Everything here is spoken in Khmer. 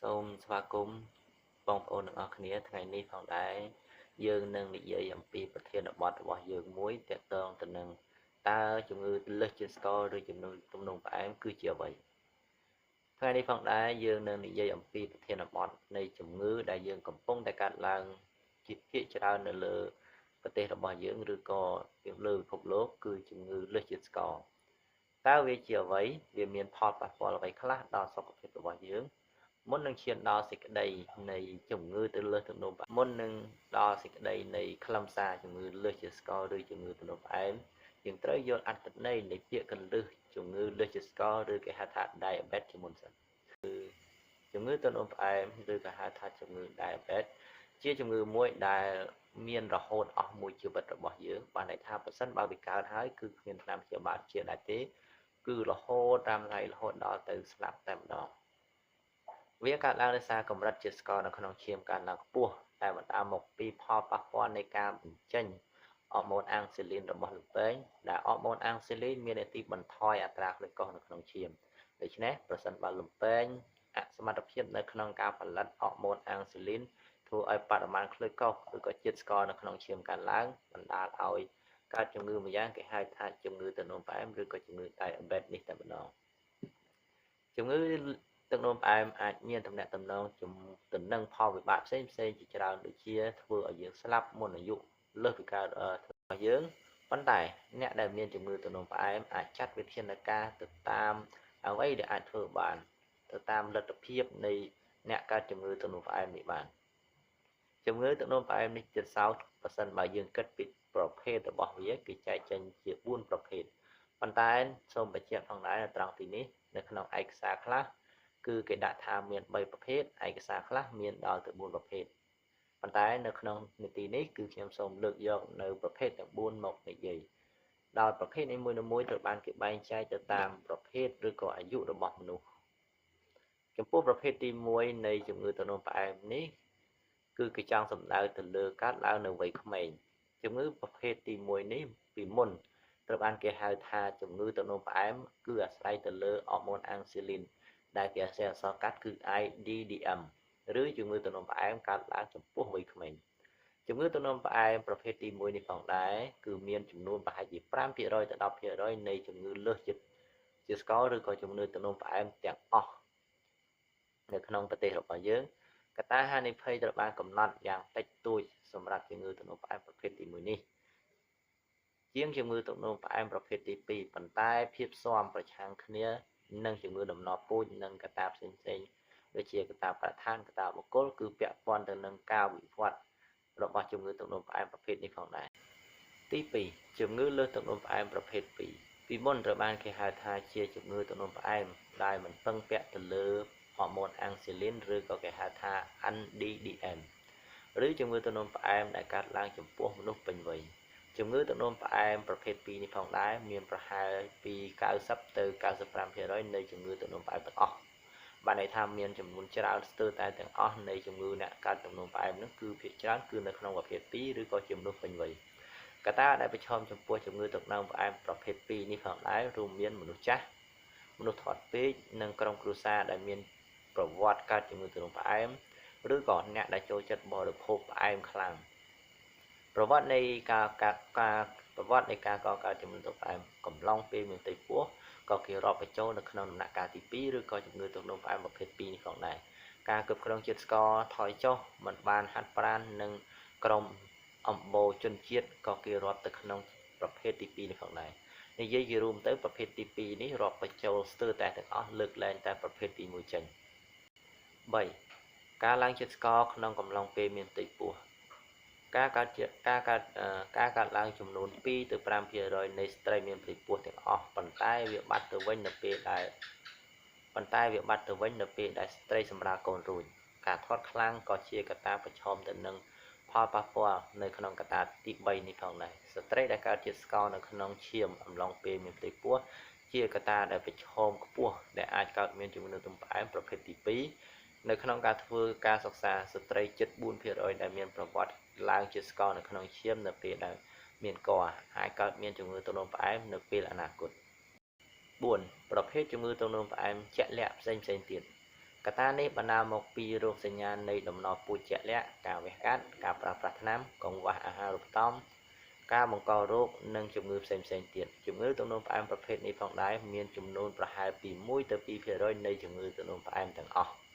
សូមស្វាគមន៍បងប្អូនទាំងអស់គ្នាថ្ងៃនេះផងដែរយើងនឹងនិយាយអំពីប្រធានបទរបស់យើងមួយទាក់ទងទៅនឹងតើជំងឺលើសជាតិស្ករឬជំងឺទំនោរផ្អែមគឺជាអ្វីថ្ងៃនេះផងដែរយើងនឹងនិយាយអំពីប្រធានបទនៃជំងឺដែលយើងកំពុងតែកើតឡើងជាភាគច្រើននៅលើប្រទេសរបស់យើងឬក៏លើពិភពលោកគឺជំងឺលើសជាតិស្ករតើវាជាអ្វីវាមានផលប៉ះពាល់អ្វីខ្លះដល់សុខភាពរបស់យើងមុននឹងឈានដល់សេចក្តីនៃជំងឺទៅលើសទំនោរមុននឹងដល់សេចក្តីនៃខ្លឹមសារជំងឺលើសជាតិស្ករឬជំងឺទំនោរផ្អែមយើងត្រូវយល់អត្ថន័យនៃពាក្យកលឹះជំងឺលើសជាតិស្ករឬគេហៅថា diabetes ជាមុនសិនគឺជំងឺទឹកនោមផ្អែមឬក៏ហៅថាជំងឺ diabetes ជាជំងឺមួយដែលមានរហូតអស់មួយជីវិតរបស់យើងបានន័យថាប្រសិនបើវាកើតហើយគឺគ្មានថ្នាំព្យាបាលជាដែរទេគឺរហូតតាមថ្ងៃរហូតដល់ទៅស្លាប់តែម្ដងវាកើតឡើងដោយសារកម្រិតជាតិស្ករនៅក្នុងឈាមកើនឡើងខ្ពស់ដែលបណ្ដាលមកពីផលប៉ះពាល់នៃការបញ្ចេញអរម៉ូនអាំងស៊ូលីនរបស់លំពែងដែលអរម៉ូនអាំងស៊ូលីនមានន័យបន្ថយអត្រាក្លូកូសនៅក្នុងឈាមដូច្នេះប្រសិនបើលំពែងអសមត្ថភាពនៅក្នុងការផលិតអរម៉ូនអាំងស៊ូលីនធ្វើឲ្យបរិមាណក្លូកូសឬក៏ជាតិស្ករនៅក្នុងឈាមកើនឡើងបណ្ដាលឲ្យកើតជំងឺម្យ៉ាងគេហៅថាជំងឺទឹកនោមផ្អែមឬក៏ជំងឺ diabetes នេះតែម្ដងជំងឺទឹកនោមផ្អែមអាចមានទំនាក់ទំនងទៅនឹងផលវិបាកផ្សេងផ្សេងជាច្រើនដូចជាធ្វើឲ្យយើងស្លាប់មុនអាយុលើសពីការរបស់យើងប៉ុន្តែអ្នកដែលមានជំងឺទឹកនោមផ្អែមអាចចាត់វិធានការទៅតាមអ្វីដែលអាចធ្វើបានទៅតាមលទ្ធភាពនៃអ្នកកើតជំងឺទឹកនោមផ្អែមនេះបានជំងឺទឹកនោមផ្អែមនេះទៀតសោតប្រសិនបើយើងគិតពីប្រភេទរបស់វាគេចែកចេញជា4ប្រភេទប៉ុន្តែសូមបញ្ជាក់ផងដែរនៅត្រង់ទីនេះនៅក្នុងឯកសារខ្លះគឺគេដាក់ថាមាន3ប្រភេទឯកសារខ្លះមានដល់ទៅ4ប្រភេទប៉ុន្តែនៅក្នុងនីតិនេះគឺខ្ញុំសូមលើកយកនៅប្រភេទទាំង4មកនិយាយដោយប្រភេទនីមួយៗត្រូវបានគេបែងចែកទៅតាមប្រភេទឬក៏អាយុរបស់មនុស្សចំពោះប្រភេទទី1នៃជំងឺទឹកនោមផ្អែមនេះគឺគេចង់សំដៅទៅលើកើតឡើងនៅវ័យក្មេងជំងឺប្រភេទទី1នេះពីមុនត្រូវបានគេហៅថាជំងឺទឹកនោមផ្អែមគឺអាស្រ័យទៅលើអរម៉ូនអាំងស៊ូលីនដែលគេអក្សរកាត់គឺ IDDM ឬជំងឺទឹកនោមផ្អែមកើតឡើងចំពោះវ័យក្មេងជំងឺទឹកនោមផ្អែមប្រភេទទី1នេះផងដែរគឺមានចំនួនប្រហែលជា5%ទៅ10%នៃជំងឺលើសជាតិជាស្ករឬក៏ជំងឺទឹកនោមផ្អែមទាំងអស់នៅក្នុងប្រទេសរបស់យើងកត្តាហានិភ័យត្រូវបានកំណត់យ៉ាងតិចតួចសម្រាប់ជំងឺទឹកនោមផ្អែមប្រភេទទី1នេះជាងជំងឺទឹកនោមផ្អែមប្រភេទទី2ប៉ុន្តែភាពស៊ាំប្រឆាំងគ្នានឹងជំងឺដំណពូជនិងកត្តាផ្សេងៗដូចជាកត្តាបរិស្ថានកត្តាបុគ្គលគឺពាក់ព័ន្ធទៅនឹងការវិវត្តរបស់ជំងឺទឹកនោមផ្អែមប្រភេទនេះផងដែរទី2ជំងឺលើសទឹកនោមផ្អែមប្រភេទ2ពីមុនត្រូវបានគេហៅថាជាជំងឺទឹកនោមផ្អែមដែលមិនពឹងពាក់ទៅលើអរម៉ូនអាំងស៊ូលីនឬក៏គេហៅថា NDDM ឬជំងឺទឹកនោមផ្អែមដែលកើតឡើងចំពោះមនុស្សពេញវ័យជំងឺទឹកនោមផ្អែមប្រភេទ2នេះផងដែរមានប្រហែលពី90ទៅ95%នៃជំងឺទឹកនោមផ្អែមទាំងអស់បានន័យថាមានចំនួនច្រើនស្ទើរតែទាំងអស់នៃជំងឺអ្នកកើតទឹកនោមផ្អែមនឹងគឺភាគច្រើនគឺនៅក្នុងប្រភេទ2ឬក៏ជាមនុស្សពេញវ័យកត្តាដែលប្រឈមចំពោះជំងឺទឹកនោមផ្អែមប្រភេទ2នេះផងដែររួមមានមនុស្សចាស់មនុស្សធាត់ពេកនិងក្រុមគ្រួសារដែលមានប្រវត្តិកើតជំងឺទឹកនោមផ្អែមឬក៏អ្នកដែលចូលចិត្តបរិភោគផ្អែមខ្លាំងប្រវត្តិនៃការប្រវត្តិនៃការកកើតជំងឺទឹកផ្អែមកំឡុងពេលមានផ្ទៃពោះក៏គេរាប់បញ្ចូលនៅក្នុងដំណាក់កាលទី2ឬក៏ជំងឺទឹកនោមផ្អែមប្រភេទ2នេះផងដែរការគ្រប់គ្រងជាតិស្ករថយចុះមិនបានហាត់ប្រាណនិងក្រុមអម្បូរជនជាតិក៏គេរាប់ទៅក្នុងប្រភេទទី2នេះផងដែរនិយាយជារួមទៅប្រភេទទី2នេះរាប់បញ្ចូលស្ទើរតែទាំងអស់លើកលែងតែប្រភេទទី1ចេញ3ការឡើងជាតិស្ករក្នុងកំឡុងពេលមានផ្ទៃពោះការកើតឡើងចំនួន2ទៅ5%នៃស្ត្រីមានផ្ទៃពោះទាំងអស់ប៉ុន្តែវាបាត់ទៅវិញនៅពេលដែលស្ត្រីសម្រាលកូនរួចការធាត់ខ្លាំងក៏ជាកត្តាប្រឈមទៅនឹងផលប៉ះពាល់នៅក្នុងកត្តាទី3នេះផងដែរស្ត្រីដែលកើតជាតិស្ករនៅក្នុងឈាមអំឡុងពេលមានផ្ទៃពោះជាកត្តាដែលប្រឈមខ្ពស់ដែលអាចកើតមានជំងឺទឹកផ្អែមប្រភេទទី2នៅក្នុងការធ្វើការសិក្សាស្ត្រីជិត4%ដែលមានប្រវត្តិឡើងជាស្ករនៅក្នុងឈាមនៅពេលដែលមានកអាចកើតមានជំងឺទឹកនោមផ្អែមនៅពេលអនាគត4ប្រភេទជំងឺទឹកនោមផ្អែមជាក់លាក់ផ្សេងៗទៀត កត្តានេះបណ្ដាលមកពីរោគសញ្ញានៃដំណពូជជាក់លាក់ ការវះកាត់ ការប្រើប្រាស់ថ្នាំ កង្វះអាហារូបត្ថម្ភ ការបង្ករោគ និងជំងឺផ្សេងៗទៀត។ ជំងឺទឹកនោមផ្អែមប្រភេទនេះផងដែរមានចំនួនប្រហែលពី 1 ទៅ 2% នៃជំងឺទឹកនោមផ្អែមទាំងអស់។